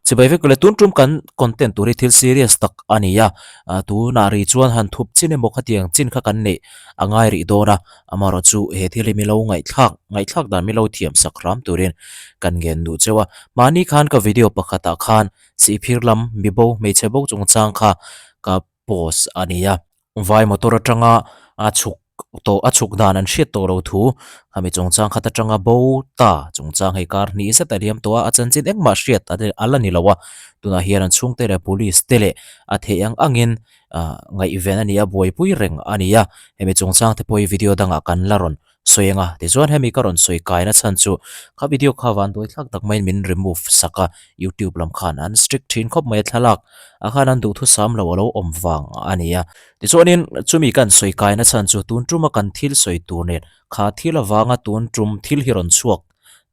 Chibai vek le tun tum kan content tur hi thil serious tak a ni a, tunah rih chuan han thup chin emaw khatiang chin kha kan neih a ngai rih dawn a, amaherawh chu he thil hi milo ngaihthlak ngaihthlak dan milo thiam sak hram turin kan ngen duh cheu a. Mahni khan ka video pakhatah khan sihphir lam mibo hmeichhe bo chungchang kha ka post a ni a. Vai motor atanga a chhuk tawh a chhuk dan an hriat tawh lo thu khami chungchang khat atanga bo ta chungchang hei kar hnih zet a liam tawh a, a chanchin engmah hriat a la ni lo a, tunah hian an chhungte leh police te leh a theih ang angin ah ngaihven a ni a, buaipui reng a ni a, hemi chungchang te pawh hi video dangah kan la rawn sawi ang a, tichuan hemi ka rawn sawi kaina chhan chu kha video kha van duai thlak tak maiin min remove sak a, youtube lam khan an strict thin khawp mai a thlalak ah khan an duhthusam lo a lo awm vang a ni a, tichuanin chumi kan sawi kaina chhan chu tun tuma kan thil sawi tur nen kha thil avanga tun tum thil hi rawn chhuak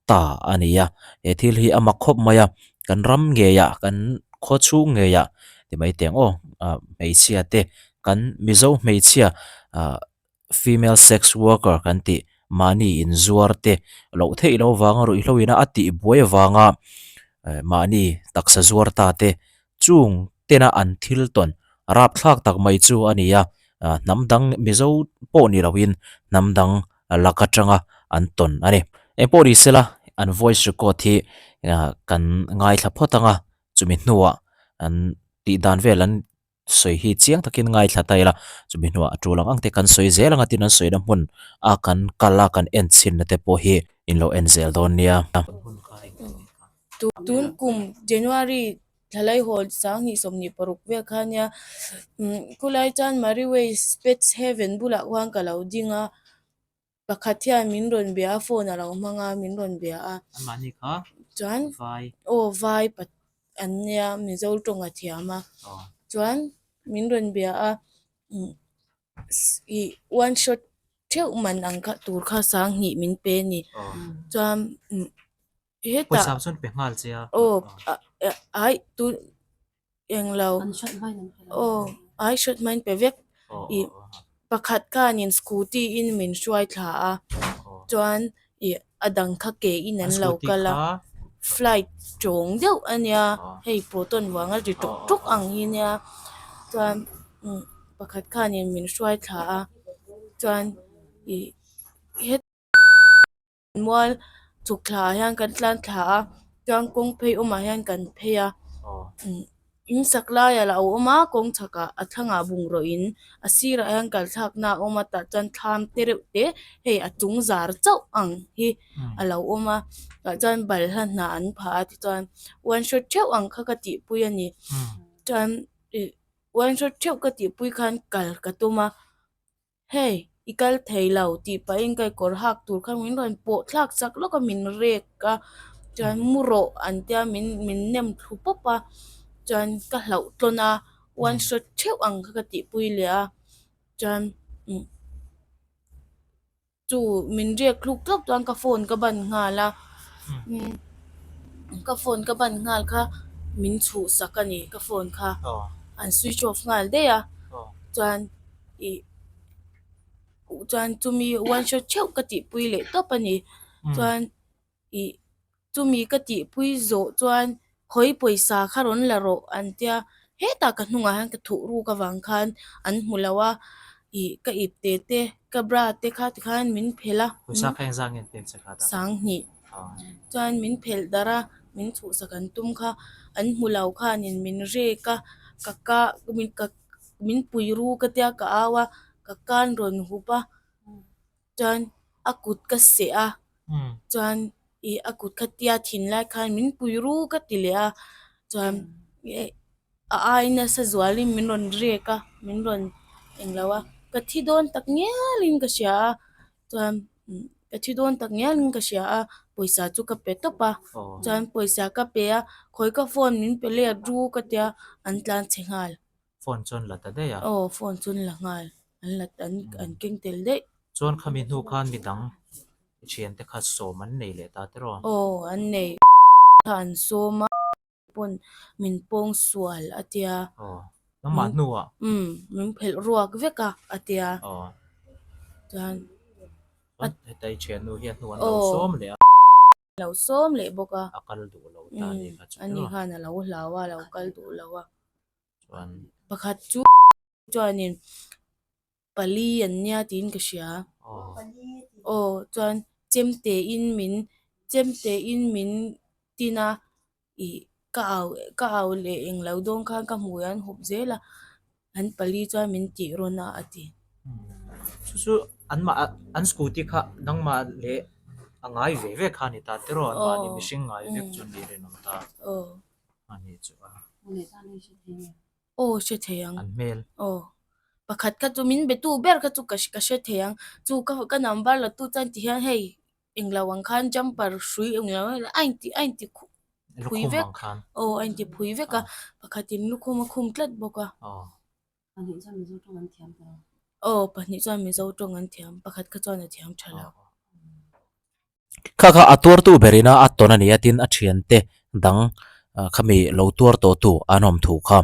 ta a ni a, he thil hi a mak khawp mai a, kan ram ngeiah kan khaw chhung ngeiah ti mai teh ang aw ah hmeichhia te kan mizo hmeichhia ah. Female sex worker kan tih mahni inzuar te loh theih loh avanga ruihhlo ina a tih buai avanga mahni taksa zuar ta te chung tena an thil tawn rapthlak tak mai chu a ni a, hnam dang Mizo pawh ni loin hnam dang lak atanga an tawn a ni. Engpawh ni sela an voice record hi kan ngaithla phawt anga chumi hnuah an tih dan vel an sawi hi chiang takin ngaithla ta ila chumi hnuah a tul ang ang te kan sawi zel anga tin an sawina hmun a kan kal a kan en chhinna te pawh hi in lo en zel dawn nia. Tun kum January thlalai hawl 2026 vel kha nia khulai chuan Mariway Pets Heaven bulah khuan ka lo ding a. Pakhat hian min rawn bia a phone a lo hmang a min rawn bia a Anmahni kha chuan vai aw vai pat an nia Mizo tawng a thiam a chuan min rawn bia a umm ih one shot theuh man ang kha tur kha 2000 min pe a ni chuan umm hetah pawisa chuan pe nghal che a aw aih tun. Englo aw ai hrat hmain pe vek ih pakhat khanin scooty in min hruai thla a chuan ih a dang kha ke in an lo kal a flight tawng deuh a nia hei proton vanga ri ṭawk ṭawk ang hi nia chuan umm pakhat khanin min hruai thla a chuan ih het. Mual chhuk thla ah hian kan tlan thla a chuan kawng phei awmah hian kan phei a in sak lai a lo awm a kawng chhakah a thlangah bungraw in a sirah hian kal thlakna a awm a tah chuan thlam te reuh te hei a chung zar chauh ang hi a lo awm a tah chuan balhla hnah an phah a tichuan one shot theuh ang kha ka tihpui a ni chuan ih one shot theuh ka tihpui khan kal ka tum a. Hei, i kal thei lo tih pahin ka kawr hak tur kha min rawn pawh thlak chak lawk a, min rek a, chuan mu rawh an tia min min nem thlu pawp a, chuan ka hlauh tlawn a, one shot theuh ang kha ka tihpui leh a, chuan umm Chu min riak thluk thluk chuan ka phone ka ban nghal a, ka phone ka ban nghal kha min chhuhsak a ni ka phone kha an switch off nghal daih a chuan ih chuan chumi one shot theuh ka tihpui leh tawp a ni chuan. Ih, chumi ka tihpui zawh chuan khawi pawisa kha rawn la rawh an tia, hetah ka hnungah hian ka thuh ruk avang khan an hmu lo a, ih ka ip te te, ka bra te kha tikhan min phelh a. Pawisa kha engzah nge an pek che kha ta? 2000. Chuan min phelh darh a, min chhuhsak an tum kha, an hmu lo khanin min rek a, ka ka ka min pui ru ka tia ka au a, ka kan rawn hup a. Chuan a kut ka seh a, chuan ih a kut kha tia thin lai khan min pui ru ka ti leh a, chuan a ai nasa zualin min rawn rek a, min rawn englo a, ka thi dawn tak ngialin ka hria a, chuan ka thi dawn tak ngialin ka hria a, pawisa chu ka pe tawp a, chuan pawisa ka pe a, khawi ka phone min pe let ru ka tia an tlan chhe nghal. Phone chuan la ta daih a. Aw phone chuan la nghal an la an an keng tel daih. Chuan khami hnu khan midang i thiante kha sawm an nei leh ta tiraw? Aw an nei kha an sawm a pawn min pawng sual a tia. Aw nangmah hnuah? Umm min phelh ruak vek a a tia. Aw. Chuan. Chuan heta i thiannu hi a hnu an lo sawm leh a. Lo sawm leh bawk a. A kal duh lo. ta a nih kha chu Ani khan a lo hlau a, a lo kal duh lo a. Chuan. Pakhat chu chuanin pali an nia tiin ka hria. Aw chuan chemte in min chemte in min tin a ih ka au ka au leh englo dawn khan ka hmui an hup zel a an pali chuan min tih rawn a a ti. Chu chu an mah an scooty kha nangmah leh a ngai ve ve kha a ni ta tiraw an mahni mihring ngai vek chu an ni rinawm ta a ni chu a. Aw hre thei ang. An hmel. Aw. Pakhat kha chu min be tu ber kha chu ka ka hre thei ang. Chu ka ka number la tu chuan ti hian hei englo ang khan jumper hrui englo a inti a inti phui vek. Aw a inti phui vek a. Pakhatin lukhum a khum tlat bawk a. Pahnih chuan Mizo tawng an thiam ta lo. Aw pahnih chuan Mizo tawng an thiam. Pakhat kha chuan a thiam tha lo. Kha kha a tuartu berina a tawn a ni a tin a thiante dang khami lo tuar tawh tu an awm thu kha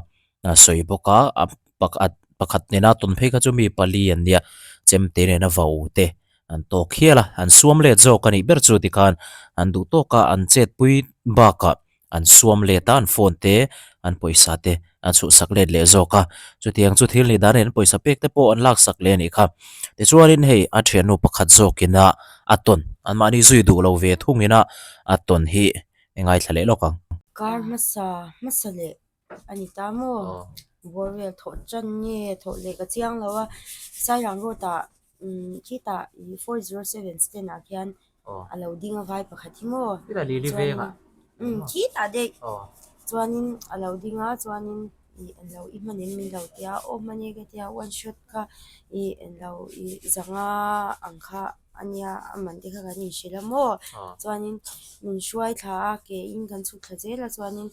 a sawi bawk a a pakhat pakhat nena tawn phei kha chu mi pali an nia chemte nena vo te an tawk hial a an suam let zawk a nih ber chu tikhan an duh tawk a an chetpui bakah an suam let a, an phone te, an pawisa te an chhuhsak let leh zawk a, chutiang chu thil nih dan in an pawisa pek te pawh an laksak leh a nih kha. Tichuanin hei a thiannu pakhat zawkin a a tawn, anmahni zui duh lo ve thungin a a tawn hi i ngaithla leh lawk ang. Kar hmasa hmasa leh a ni ta maw? Bawr vel thawh tan nge thawh leh ka chiang lo a, Sairang road ah khitah 407 stand ah khian a lo ding a vai pakhat hi maw chuanin umm khitah daih chuanin a lo ding a chuanin ih an lo i hman em min lo tia aw hman e ka tia one shot kha ih an lo ih zanga ang kha a nia a man te kha kan inhrilh a maw chuanin min hruai thla a ke in kan chhuk thla zel a chuanin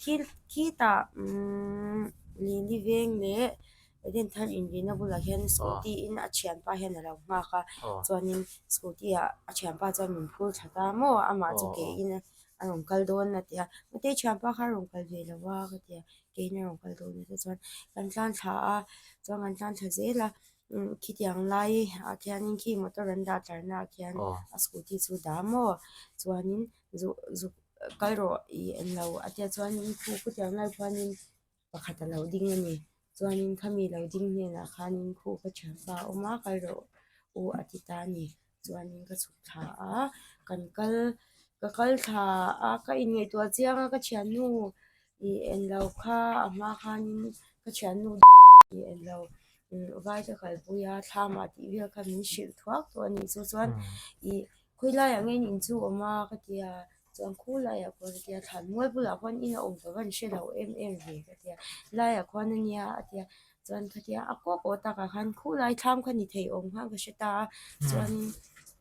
khi khitah umm lili veng leh. Eden thar inrina bulah hian scooty in a thianpa hian a lo nghak a chuanin scooty ah a thianpa chuan min phur thla ta maw amah chu ke in a rawn kal dawn a ti a mahse thianpa kha a rawn kal ve lo a ka ti a ke in a rawn kal dawn a ti chuan kan tlan thla a chuan kan tlan thla zel a khitiang lai ah khianin khi motor an dah tlar na ah khian a scooty chu a dah maw chuanin zuk zuk kal rawh ih englo a tia chuanin khu khutiang lai khuanin. Pakhat a lo ding a ni. Chuanin khami lo ding hnenah khanin khu ka thianpa a awm a, kal rawh u a ti ta a ni. Chuanin ka chhuk thla a, kan kal ka kal thla a, ka inngaihtuah chiang a, ka thiannu ih en lo kha a hma khanin ka thiannu ih en lo vai ka kalpui a, thlamah tih vel kha min hrilh thuak tawh a nih chu chuan ih khawilaiah nge in chu awm a ka ti a. Chuan khu laiah khuan a tia thlan mual bulah khuan in a awm ka van hre lo em em ve ka tia laiah khuan a nia a tia chuan khatia a kaw kaw takah khan khu lai thlam kha ni thei awm khan ka hre ta a chuanin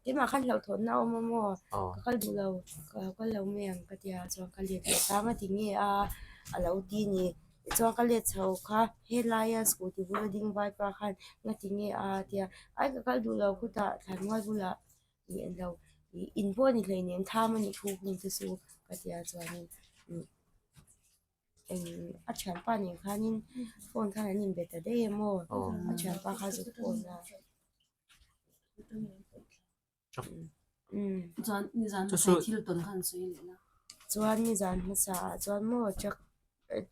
keimah khan hlauhthawnna a awm a maw ka kal duh lo ka kal lo mai ang ka tia chuan ka let leh tang a ti nge a a lo ti a ni tichuan ka let chho kha helaia scooty bula ding vaipa khan nga ti nge a a tia ai ka kal duh lo khutah thlan mual bulah. Ih en lo ih in pawh a ni hleinem tham a nih thu hung te chu ka tia chuanin ih eng a thianpa nen khanin phone khan an inbe ta daih em aw a thianpa kha zuk phone a chuan nizan hmasa ah chuan maw truck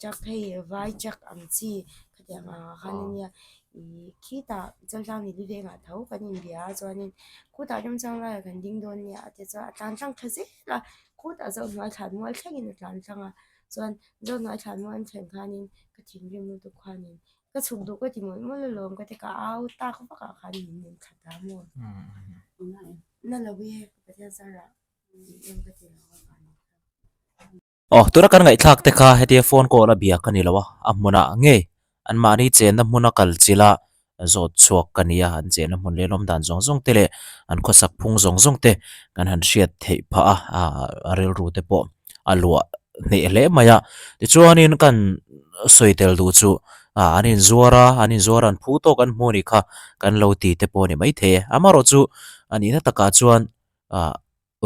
Truck hei vai truck ang chi khatiang ang ah khan ania ih khitah chaltlang ni vengah tho kan inbia a chuanin khutah remchang laiah kan ding dawn nia a ti chuan a tlan tlang tha zel a khutah zohnuai thlan mual thlengin a tlan tlang a chuan zohnuai thlan mual an thlen khanin ka thinrim lutuk khanin ka chhuk duh ka ti mawlh mawlh alawm ka ti ka au tak vak ah khan min nem thla ta maw na lo e Pathian zarah tih em ka ti lo a vang. Aw, tuna kan ngaihthlak te kha hetia phone call a bia ka ni lo a, a hmunah ngei anmahni chenna hmuna kal chila zawt chhuak ka ni a, an chenna hmun leh lawm dan zawng zawng te leh an khawsak phung zawng zawng te kan han hriat theih phah a, a rilru te pawh a luah hneh hle mai a. Tichuanin kan sawi tel duh chu an inzuar a, an inzuar a an phu tawk an hmu a nih kha kan lo ti te pawh a ni maithei e. Amaherawhchu a nihna takah chuan ah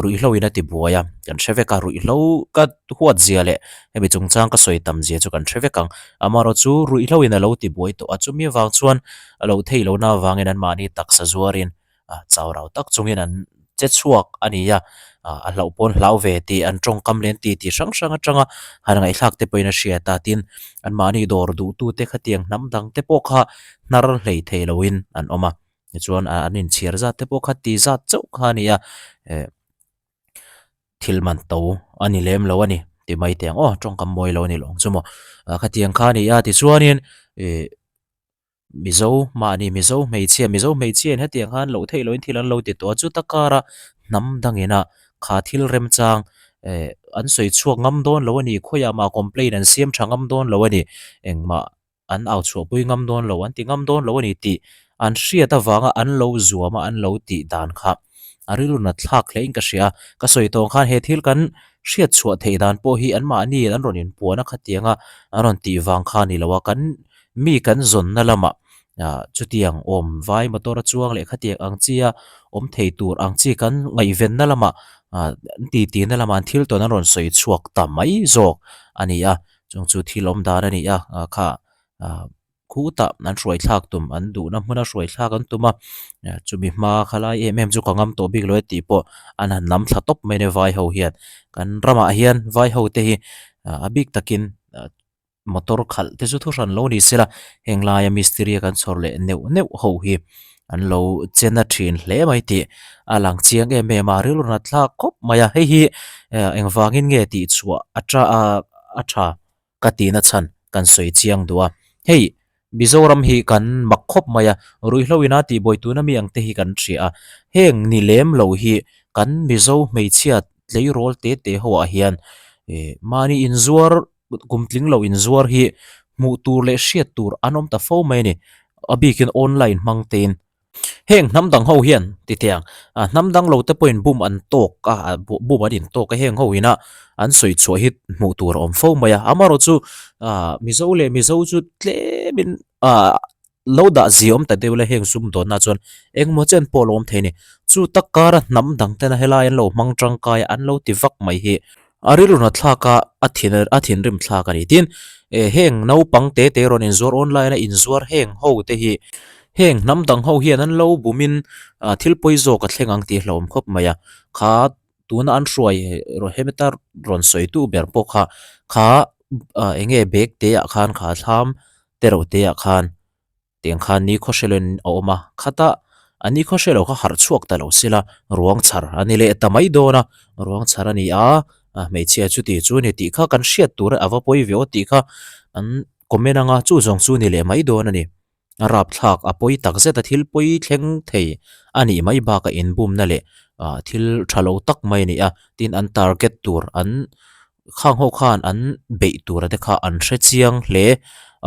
Ruihhlo in a ti buai a, kan hre vek a, ruihhlo ka huat zia leh hemi chungchang ka sawi tam zia chu kan hre vek ang. Amaherawh chu ruihhlo in a lo ti buai tawh a, chumi avang chuan a lo theih lohna avangin anmahni taksa zuarin chau rau tak chungin an. che chhuak a ni a, a hlauh pawn hlau ve tih an tawngkam leh an ti tih hrang hrang atanga han ngaihthlak te pawhin a hriat a, tin anmahni dawr duhtute khatiang hnam dang te pawh kha hnar hlei thei loin an awm a, tichuan an inchhiar zat te pawh kha ti zat chauh kha a ni a, eh. Thil man to a ni lem lo a ni ti mai teh ang aw tawngkam mawi lo a ni lawng chu maw khatiang kha a ni a tichuanin ih Mizo mahni Mizo hmeichhia Mizo hmeichhia in hetiang khan loh theih lohin thil an lo ti tawh a chuta kara hnam dangin a kha thil remchang eh an sawi chhuak ngam dawn lo a ni khawiah mah complaint an siam tha ngam dawn lo a ni engmah. an au chhuahpui ngam dawn lo, an ti ngam dawn lo a ni tih an hriat avanga an lo zuam a, an lo tih dan kha a rilru nat thlak hle in ka hria. Ka sawi tawh ang khan he thil kan hriat chhuah theih dan pawh hi anmahni an rawn inpuan a khatiang a, an rawn tih vang kha a ni lo a, kan mi kan zawnna lamah ah chutiang awm vai motor a chuang leh khatiang ang chi a awm thei tur ang chi kan ngaihvenna lamah ah an ti tihna lamah an thil tawn an rawn sawi chhuak ta mai zawk a ni a. Chung chu thil awm dan a ni a, kha khutah an hruai thlak tum an duhna hmuna hruai thlak an tum a, chumi hma kha lai em em chu ka ngam tawh bik lo e tih pawh an han lam thla tawp mai a ni vai ho hian. Kan ramah hian vai ho te hi a bik takin motor khalh te chu thuhran lo ni se la, heng laia mistiri a kan chhawr leh neuh neuh ho hi an lo che na thin hle mai tih a lang chiang em em a, rilru nat thlak khawp mai a, hei hi engvangin nge tih chhuah a tha a tha ka tihna chhan kan sawi chiang duh a, hei Mizoram hi kan mak khawp mai a, ruihhlo ina tihbuai tuna mi ang te hi kan hria a, heng ni lem lo hi kan Mizo hmeichhia tleirawl te te ho ah hian mahni inzuar kum tling lo inzuar hi hmuh tur leh hriat tur an awm ta fo mai a ni. A bikin online hmang tein. Heng hnam dang ho hian ti teh ang, a hnam dang lo te pawhin bum an tawk a, bum an intawk a heng ho ina an sawi chhuah hi hmuh tur a awm fo mai a. Amaherawhchu Mizo leh Mizo chu tlemin Lo dah ziawm ta deuh la heng sumdawnna chuan engmaw chen pawh a lo awm thei a ni. Chu tak kara hnam dang tena helai an lo hmang tangkai a, an lo ti vak mai hi a rilru hna thlak a, a thin a thinrim thlak a ni. Tin, heng naupang te te rawn inzuar online a inzuar heng ho te hi heng hnam dang ho hian an lo bumin thil pawi zawk a thleng ang tih a hlauhawm khawp mai a. Kha tuna an hruai hemita rawn sawitu ber pawh kha kha eng nge bag te ah khan kha thlam te reuh te ah khan tiang khan ni khawhrialin a awm a khata a ni khawhrial lo kha harh chhuak ta lo sela ruang chhar a ni leh ta mai dawn a ruang chhar a ni a hmeichhia chuti chu a ni tih kha kan hriat tur a va pawi ve aw tih kha an comment anga chu zawng chu a ni leh mai dawn a ni. A rapthlak a pawi tak zet a thil pawi thleng thei a nih mai bakah inbumna leh ah thil tha lo tak mai a ni a tin an target tur an khang ho khan an beih tur a te kha an hre chiang hle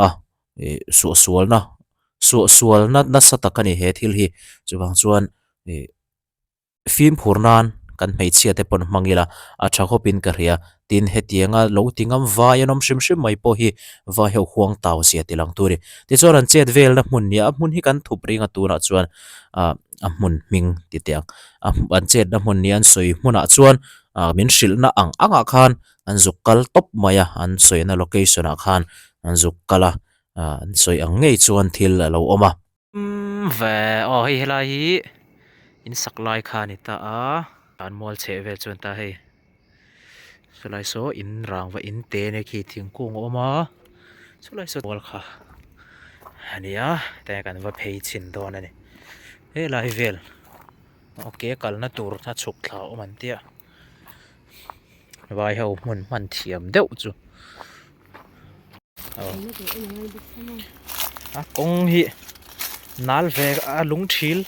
a ih suahsualna suahsualna nasa tak a ni he thil hi chuvang chuan ih. Fimkhur nan kan hmeichhia te pawn hmang ila a tha khawp in ka hria. Tin, hetianga lo ti ngam vai an awm hrim hrim mai pawh hi vai ho huang tau zia ti lang tur a ni. Tichuan an chet velna hmun nia a hmun hi kan thup ring a tunah chuan ah a hmun hming ti teh ang. A an chetna hmun nia an sawi hmunah chuan ah min hrilhna ang angah khan an zuk kal tawp mai a, an sawina location ah khan an zuk kal a, ah an sawi ang ngei chuan thil a lo awm a. Umm ve aw hei helai hi in sak lai kha a ni ta a an mual chheh vel chuan ta hei chulai saw in rangva in te ania khi thingkung a awm a chulai saw mual kha a ni a hetah hian kan va phei chhin dawn a ni helai vel aw ke kalna tur a chhuk thla a awm an tia vai ho hmun hman thiam deuh chu. A kawng hi nal ve a lung thil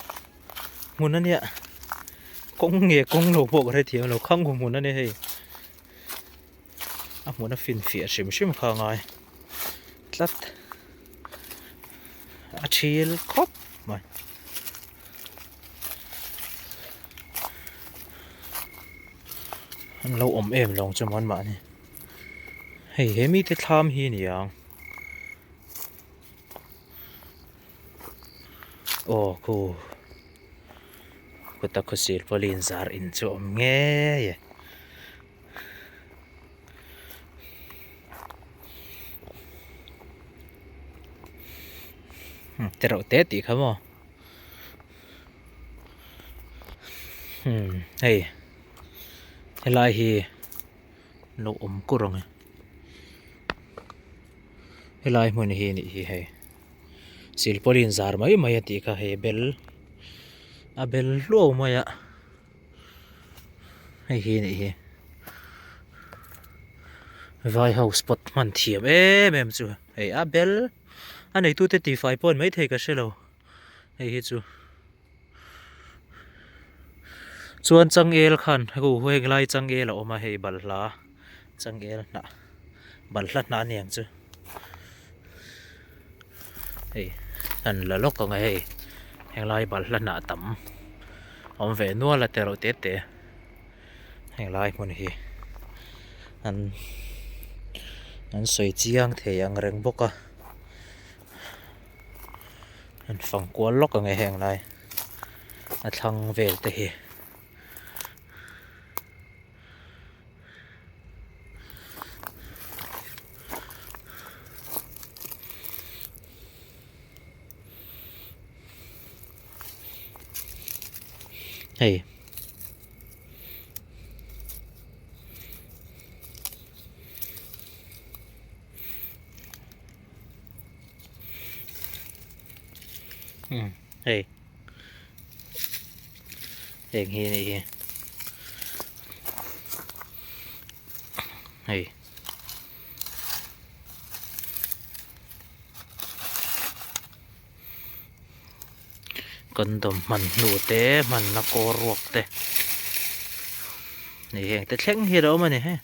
hmun a nia kawng nge kawng lo pawh ka hrethiam lo khang hmun a nia hei a hmun a finfiah hrim hrim kha a ngai tlat a thil khawp mai. An lo awm em lawng chu mawn mahni. Hei he mite thlam hi a ni ang. Aw khu khuta khawsil pawlin zar in chu a awm ngei e. Te reuh te tih kha maw. Hmm hei helai hi lo awm kur ang e helai hmun hi nih hi hei silpawlin zar mai mai a tih kha hei bel a bel hluau mai a hei hi nih hi vai ho spot hman thiam em em chu hei a bel a neitute tihfai pawh an maithei ka hrelo hei hi chu. Chuan changel khan hu heng lai changel a awm a hei balhla changel hnah balhla hnah a ni ang chu hei han la lawk ang e hei henglai balhla hnah tam a awm ve nual a tero te te henglai hmun hi an an sawi chiang thei ang reng bawk a. An fang kual lawk ang e heng lai a thlang vel te hi. Hei. Hmm hei heng hi anih hi hei condom hman hnu te hmanna kawr ruak te hei heng te thleng hi a lo awm a ni hei.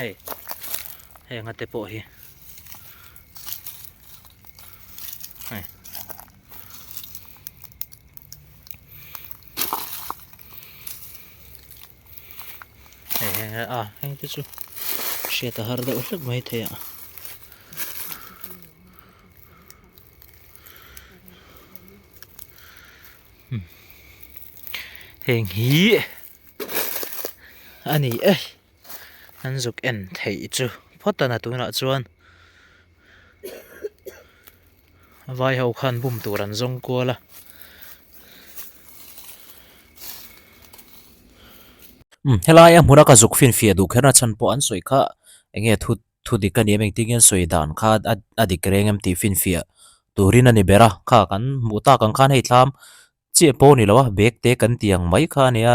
Hei heng a te pawh hi hei Hei heng a heng te chu hriat a har deuh hlek mai thei a. Heng hi a ni e an zuk en theih chu phawt a na tunah chuan vai ho khan bum tur an zawng kual a. Umm helai a hmuna ka zuk finfiah duh kherna chhan pawh an sawi kha enge thu thu dik a ni em engtin nge an sawi dan kha a a dik reng em tih finfiah turin a ni ber a kha kan hmuh tak ang khan hei thlam chiah pawh a ni lo a bag te kan tih ang mai kha a nia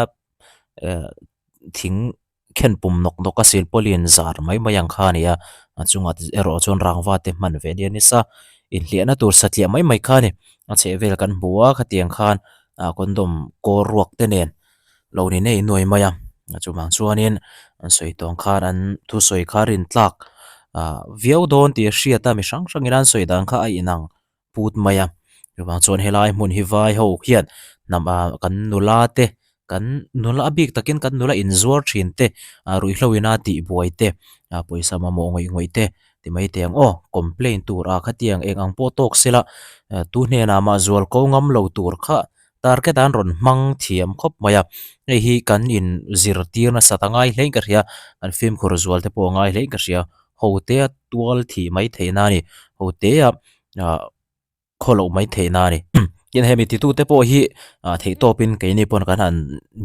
eh thing khen pum nawk nawk a silpawlin zar mai mai ang kha a ni a a chungah erawh chuan rangva te hman ve ania nisa inhliahna tur satliah mai mai kha a ni a chhehvel kan hmu a khatiang khan ah condom kawr ruak te nen lo ni nei nuai mai a chuvang chuanin an sawi tawng khan an thusawi kha rin tlak ah viau dawn tih a hriat a mi hrang hrangin an sawi dan kha a inang put mai a chuvang chuan helai hmun hi vai ho hian hnam ah kan nula te kan nula a bik takin kan nula inzuar thin te ah ruihhlo ina tih buai te ah pawisa mamawh ngawih ngawih te ti mai teh ang aw complaint tur ah khatiang eng ang pawh tawk sela tu hnenah mah zual ko ngam lo tur kha target an rawn hmang thiam khawp mai a hei hi kan in zirtir nasat a ngai hlein ka hria kan fimkhur zual te pawh a ngai hlein ka hria ho te a tual thih mai theih na a ni ho te a ah khaw loh mai theih na a ni tin hemi titu te pawh hi ah theih tawp in keini pawn kan han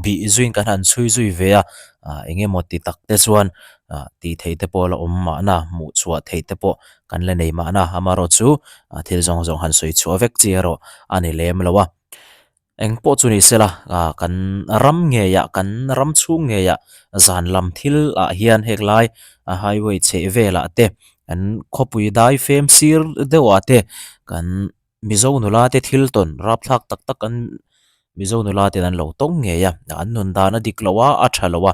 bih zuiin kan han chhui zui ve a ah eng emaw ti tak te chuan ah tih theih te pawh a la awm mahna hmuh chhuah theih te pawh kan la nei mahna amaherawhchu ah thil zawng zawng han sawi chhuah vek chi erawh a ni lem lo a. Eng pawh chu ni sela ah kan ram ngeiah kan ram chhung ngeiah zan lam thil ah hian heng lai a highway chheh velah te kan khawpui dai fem sir deuh ah te kan Mizo nula te thil tawn rapthlak tak tak an Mizo nula ten an lo tawng ngei a an nun dan a dik loh a a tha lo a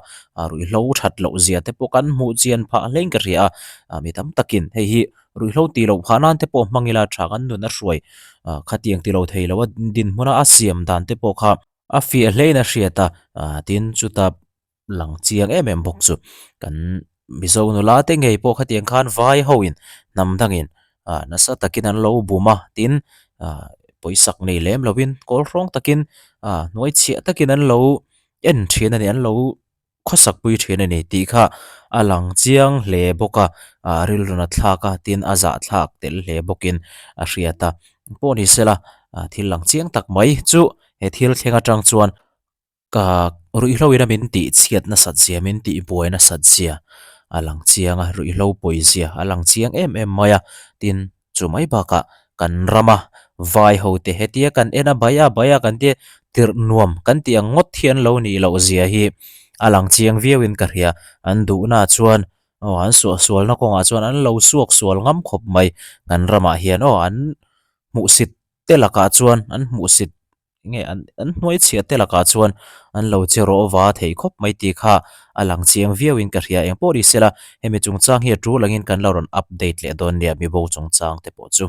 ruihhlo that loh zia te pawh kan hmuh chian phah hlein ka hria a mi tam takin hei hi Ruihhlo tih loh phah nan te pawh hmang ila tha kan nun a hruai ah khatiang ti lo thei lo a dinhmun a a siam dan te pawh kha a fiah hlein a hriat a ah tin chuta lang chiang em em bawk chu kan Mizo nula te ngei pawh khatiang khan vai ho in hnam dangin ah nasa takin an lo bum a tin ah pawisak nei lem lovin kawl hrawng takin ah hnuai chhiah takin an lo en thin a ni an lo. khawsak pui thin a ni tih kha a lang chiang hle bawk a, ah rilru na thlak a tin a zah thlak tel hle bawkin a hriat a, pawh ni sela ah thil lang chiang tak mai chu he thil thleng atang chuan Ka ruihhlo ina min tih chhiat nasat zia, min tih buai nasat zia a lang chiang a, ruihhlo pawi zia a lang chiang em em mai a. Tin, chu mai bakah kan rama vai ho te hetia kan en a bai a bai a kan tia tirh nuam kan tih ang ngawt hi an lo nih loh zia hi a lang chiang viau in ka hria. An duhna chuan aw an suahsualna kawngah chuan an lo suaksual ngam khawp mai. Kan ramah hian aw an hmuhsit te lakah chuan an hmuhsit nge an an hnuai chhiah te lakah chuan an lo che rawh va thei khawp mai tih kha a lang chiang viau in ka hria eng pawh ni sela hemi chungchang hi a tul angin kan lo rawn update leh dawn nia mibo chungchang te pawh chu.